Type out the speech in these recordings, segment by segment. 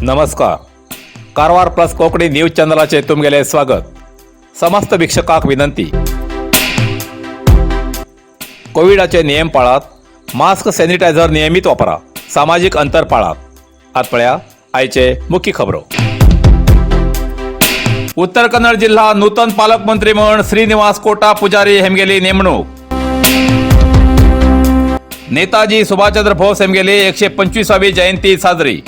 नमस्कार, Karwar plus Konkani news चॅनलाचे तुमगेले स्वागत. समस्त वीक्षकांक विनंती, कोविडाचे नियम पाळात. मास्क, सॅनिटायझर नियमित वापरा. सामाजिक अंतर पाळात. आत पळया आयचे मुख्य खबरो. उत्तर कन्नड जिल्हा नूतन पालकमंत्री म्हण श्रीनिवास कोटा पुजारी हेमगेली नेमणूक. नेताजी सुभाषचंद्र बोस हेमगेली 125वी जयंती साजरी.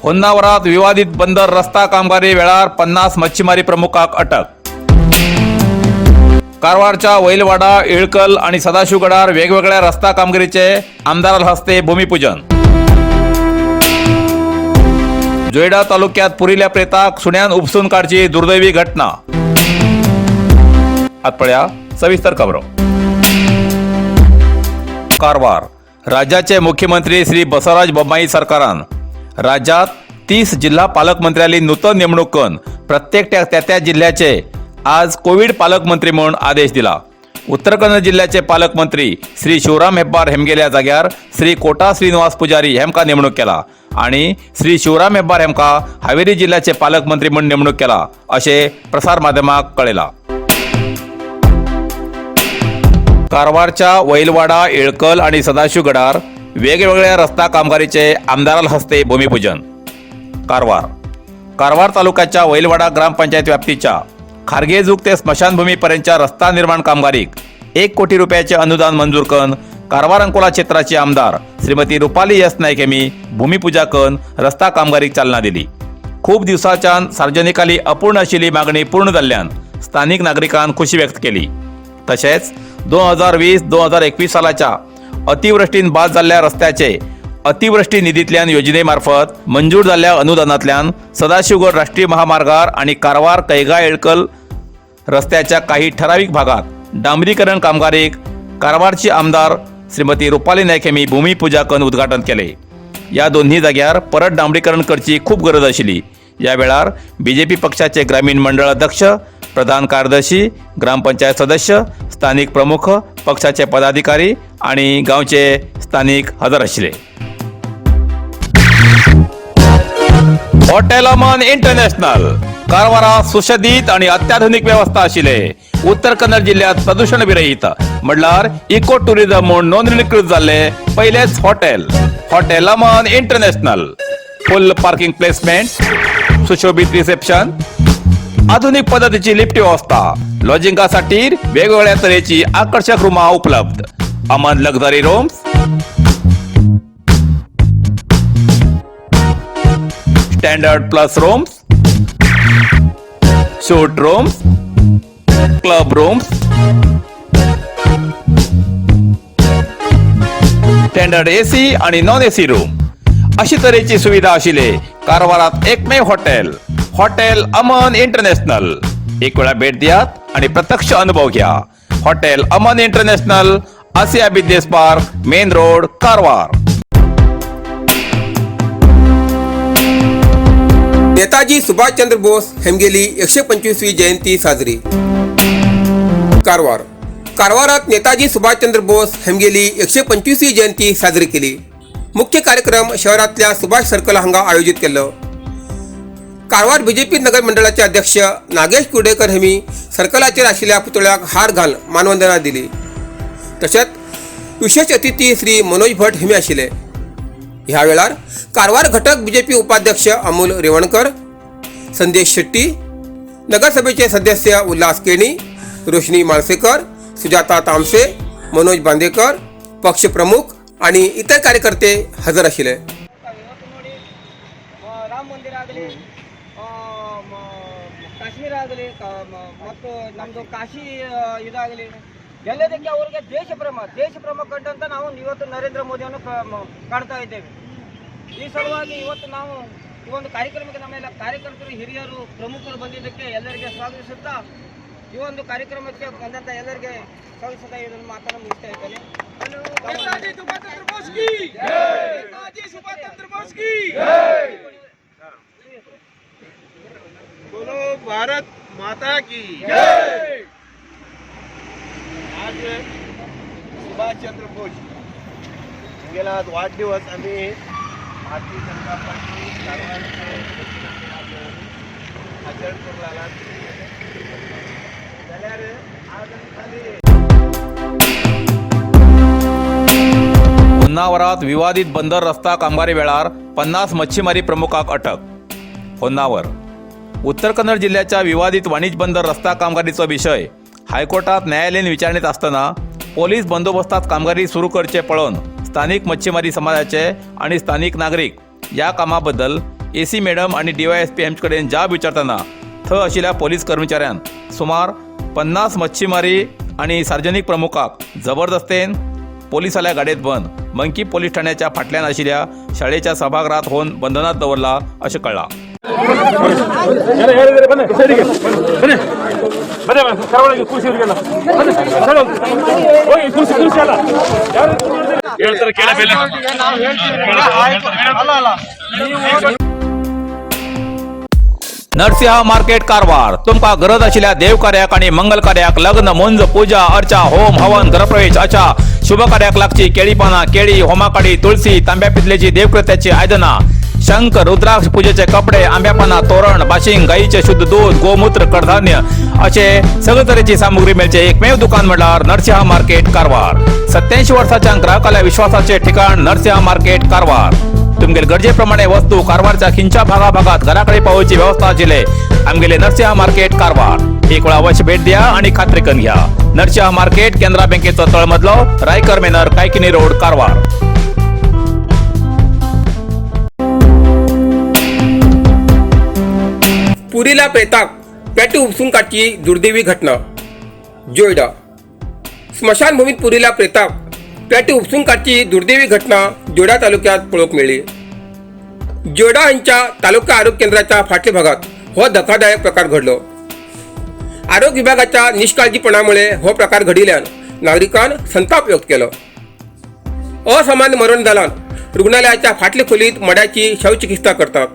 होन्नावरात विवादित बंदर रस्ता कामगिरी वेळार 50 मच्छीमारी प्रमुखाक अटक. कारवारच्या वैलवाडा, इळकल आणि सदाशिवगडार वेगवेगळ्या रस्ता कामगिरीचे आमदाराल हस्ते भूमिपूजन. जोयडा तालुक्यात पुरिल्या प्रेताक सुण्यान उपसून काडची दुर्दैवी घटना. आत पळया सविस्तर खबरो. कारवार. राज्याचे मुख्यमंत्री श्री बसवराज बोम्माई सरकारान राज्यात 30 जिल्हा पालकमंत्र्यांनी नूतन नेमणूक करून प्रत्येक त्या त्या जिल्ह्याचे आज कोविड पालकमंत्री म्हणून आदेश दिला. उत्तर कन्नड जिल्ह्याचे पालकमंत्री श्री शिवराम हेब्बार हेमगेल्या जाग्यार श्री कोटा श्रीनिवास पुजारी हेमका नेमणूक केला आणि श्री शिवराम हेब्बार हेमका हावेरी जिल्ह्याचे पालकमंत्री म्हणून नेमणूक केला, असे प्रसार माध्यमाक कळयला. कारवारच्या वैलवाडा, इळकल आणि सदाशिवगडार वेगवेगळ्या रस्ता कामगिरीचे आमदाराल हस्ते भूमिपूजन. कारवार. कारवार तालुक्याच्या वैलवाडा ग्रामपंचायत व्याप्तीच्या खारगेजूग ते स्मशानभूमीपर्यंतच्या रस्ता निर्माण कामगिरीक 1 कोटी रुपयाचे अनुदान मंजूर करून कारवार अंकोला क्षेत्राचे आमदार श्रीमती रुपाली एस नाईक यांनी भूमिपूजा करून रस्ता कामगिरीक चालना दिली. खूप दिवसाच्यान सार्वजनिकाली अपूर्ण आशिल्ली मागणी पूर्ण जाल्ल्यान स्थानिक नागरिकांन खुशी व्यक्त केली. तशेंच 2020 2021 सालाच्या अतिवृष्टीन बाद जाल्ल्या रस्त्याचे अतिवृष्टी निधींतल्यान योजनेमार्फत मंजूर जाल्ल्या अनुदानांतल्यान सदाशिवगड राष्ट्रीय महामार्गार आणि कारवार कैगा येळकल रस्त्याच्या काही ठराविक भागात डांबरीकरण कामगिरीक कारवारची आमदार श्रीमती रुपाली नाईक यांनी भूमिपूजा करून उद्घाटन केले. या दोन्ही जाग्यार परत डांबरीकरण करची खूप गरज आशिल्ली. या वेळार बीजेपी पक्षाचे ग्रामीण मंडळ अध्यक्ष, प्रधान कार्यदर्शी, ग्रामपंचायत सदस्य, स्थानिक प्रमुख, पक्षाचे पदाधिकारी आणि गावचे स्थानिक हजर आशिल्ले. हॉटेल अमन इंटरनॅशनल. कारवारात सुशोभित आणि अत्याधुनिक व्यवस्था आशिल्ले, उत्तर कन्नड जिल्ह्यात प्रदूषण विरहित म्हणल्यार इको टुरिझम म्हूण नोंदणीकृत जाल्ले पयलेच hotel, hotel Aman international. फुल पार्किंग प्लेसमेंट, सुशोभित रिसेप्शन, आधुनिक पद्धतीची लिफ्ट व्यवस्था, लॉजिंगासाठी वेगवेगळ्या तऱ्हेची आकर्षक रूमा उपलब्ध. अमन luxury rooms, standard plus rooms, suite rooms, club rooms, standard AC आणि नॉन एसी रूम अशी तऱ्हेची सुविधा आशिल्ले कारवारात एकमेव हॉटेल, हॉटेल अमन इंटरनॅशनल. एक वेळा भेट दियात आणि प्रत्यक्ष अनुभव घ्या. Hotel Aman international, Asia business park, main road, Karwar. Netaji Subhashchandra Bose हेमगेली 125वी जयंती साजरी. कारवार. कारवारात नेताजी सुभाषचंद्र बोस हेमगेली 125वी जयंती साजरी केली. मुख्य कार्यक्रम शहरातल्या सुभाष सर्कल हांगा आयोजित केलं. कारवार बीजेपी नगर मंडळाचे अध्यक्ष नागेश कुर्डेकर हेमी सर्कलाचेर आशिल्ल्या पुतळ्याक हार घाल मानवंदना दिली. तशेंच विशेष अतिथी श्री मनोज भट हेमी आशिल्ले. ह्या वेळार कारवार घटक बीजेपी उपाध्यक्ष अमोल रेवणकर, संदेश शेट्टी, नगरसभेचे सदस्य उल्हास केणी, रोशनी माळसेकर, सुजाता तामसे, मनोज बांदेकर, पक्षप्रमुख आणि इतर कार्यकर्ते हजर आशिल्ले. ಇವತ್ತು ನೋಡಿ, ರಾಮ ಮಂದಿರ ಆಗಲಿ, ಕಾಶ್ಮೀರ ಆಗಲಿ, ಮತ್ತು ನಮ್ಮದು ಕಾಶಿ ಇದಾಗಲಿ, ಎಲ್ಲದಕ್ಕೆ ಅವರಿಗೆ ದೇಶ ಪ್ರೇಮ, ದೇಶ ಪ್ರೇಮ ಕಂಡಂತ ನಾವು ಇವತ್ತು ನರೇಂದ್ರ ಮೋದಿಯನ್ನು ಕಾಣ್ತಾ ಇದ್ದೇವೆ. ಈ ಸಲುವಾಗಿ ಇವತ್ತು ನಾವು ಈ ಒಂದು ಕಾರ್ಯಕ್ರಮಕ್ಕೆ ನಮ್ಮೆಲ್ಲ ಕಾರ್ಯಕರ್ತರು, ಹಿರಿಯರು, ಪ್ರಮುಖರು ಬಂದಿದ್ದಕ್ಕೆ ಎಲ್ಲರಿಗೆ ಸ್ವಾಗತಿಸುತ್ತಾ, ಈ ಒಂದು ಕಾರ್ಯಕ್ರಮಕ್ಕೆ ಬಂದಂತ ಎಲ್ಲರಿಗೆ ಸ್ವಾಗತಿಸುತ್ತಾ ಇದನ್ನು ಮಾತನ್ನು ಮುಗಿಸ್ತಾ ಇದ್ದೇನೆ. नेताजी सुभाष चंद्र बोस की, नेताजी सुभाष चंद्र बोस की. बोलो भारत माता की. आज सुभाषचंद्र बोस गेला आज वाढदिवस. आम्ही भारतीय जनता पार्टी कारवारचे प्रेसिडेंट आज आचरण करूं लागला जाल्यार आज आमी खाली होन्नावरात विवादित बंदर रस्ता कामगारी वेळार 50 मच्छीमारी प्रमुखाक अटक. होन्नावर उत्तर कन्नड जिल्ह्याच्या विवादित वाणिज्य बंदर रस्ता कामगारीचो विशय हायकोर्टात न्यायालयीन विचारणेत आसतना पोलीस बंदोबस्तात कामगिरी सुरू करचे पळोवन स्थानिक मच्छीमारी समाजाचे आणि स्थानिक नागरीक ह्या कामाबद्दल एसी मॅडम आणि डीवायएसपी हांचे कडेन जाब विचारतना थंय आशिल्ल्या पोलीस कर्मचाऱ्यान सुमार 50 मच्छीमारी आणि सार्वजनिक प्रमुखाक जबरदस्तेन पोलिसाल्या गाडयेत बंद मंकी पोलीस ठाण्याच्या फाटल्यान आशिल्ल्या शाळेच्या सभागृहात होऊन बंधनात दवरला अशें कळ्ळां. नरसिंह मार्केट कारवार तुमकां गरज आशिल्ल्या देवकार्याक आनी मंगल कार्याक लग्न मुंज पूजा अर्चा होम हवन घरप्रवेश अशा शुभ कार्याक लागची केळी पानां केळी होमाकाडी तुळसी तांब्या पितलेची देवकृत्याची आयदनां शंख रुद्राक्ष पूजेचे कपडे आंब्या पानां तोरण बाशिंग गायीचे शुद्ध दूध गोमूत्र कडधान्य असे सगळे तरेची सामुग्री मेळचे एकमेव दुकान म्हणल्यार नरसिंह मार्केट कारवार. 87 वर्साच्या ग्राहकाल्या विश्वासाचे ठिकाण नरसिंह मार्केट कारवार. तुमगेले गरजेप्रमाणे वस्तू कारवारच्या खिंच्या भागाभागात घराकडे पावोवची व्यवस्था आशिल्ले आमगेले नरसिंह मार्केट कारवार. एक वेळा अवश्य भेट द्या आणि खात्री करून घ्या. नरसिंह मार्केट, केनरा बँकेचो तळमजलो, रायकर मेनर, कायकिनी रोड, कारवार. पुरीला प्रेताक पेटी उपसून काडची दुर्दैवी घटना. जोयडा स्मशानभूमीत पुरीला प्रेताक पेटी उपसून काडची दुर्दैवी घटना जोयडा तालुक्यात पळोवंक मेळ्ळी. जोयडा हांच्या तालुका आरोग्य केंद्राच्या फाटल्या भागात हो धक्कादायक प्रकार घडलो. आरोग्य विभागाच्या निष्काळजीपणामुळे हो प्रकार घडिल्ल्यान नागरिकान संताप व्यक्त केलो. असामान्य मरण जाल्यान रुग्णालयाच्या फाटल्या खोलीत मड्याची शवचिकित्सा करतात.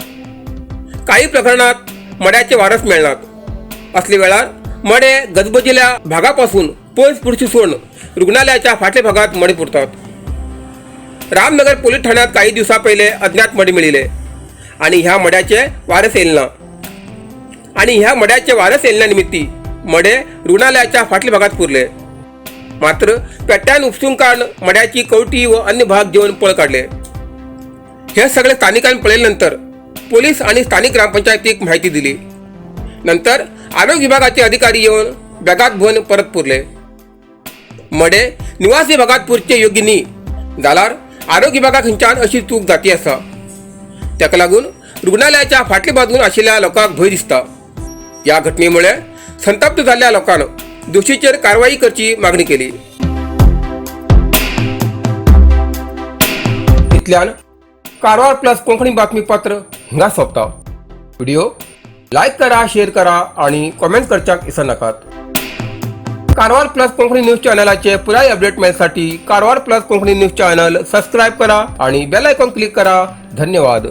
काही प्रकरणात मड्याचे वारस मेळनात. असल्या वेळार मडे गजबजिल्या भागापासून पयस पुरची सोडून रुग्णालयाच्या फाटल्या भागात मडे पुरतात. रामनगर पोलीस ठाण्यात काही दिवसा पहिले अज्ञात मडे मिळिले आणि ह्या मड्याचे वारस येईल ना आणि ह्या मड्याचे वारस येयल्या निमित्ती मडे रुग्णालयाच्या फाटल्या भागात पुरले. मात्र पेट्यान उपसून काढ मड्याची कवटी व अन्य भाग घेऊन पळ काढले. हे सगळे स्थानिकांनी पळयल्यानंतर पोलीस आणि स्थानिक ग्रामपंचायतीक माहिती दिली. नंतर आरोग्य विभागाचे अधिकारी येऊन बॅगात भरून परत पुरले. मडे निवासी भागात पुरचे योग्य न्ही जाल्यार आरोग्य विभागा खंयच्यान अशी चूक जाती आसा. ताका लागून रुग्णालयाच्या फाटल्या बाजून आशिल्ल्या लोकांक भंय दिसता. ह्या घटनेमुळे संतप्त जाल्ल्या लोकांन दोशीचेर कारवाई करची मागणी केली. इतल्यान कारवार प्लस कोंकणी बातमीपत्र हिंगा सोंपता. व्हिडिओ लायक करा, शेअर करा आणि कॉमेंट करच्याक विसरनाकात. कारवार प्लस कोंकणी न्यूज चॅनलाचे पुराय update मेळसाठी Karwar plus Konkani news channel subscribe करा आणि बेल आयकॉन क्लिक करा. धन्यवाद.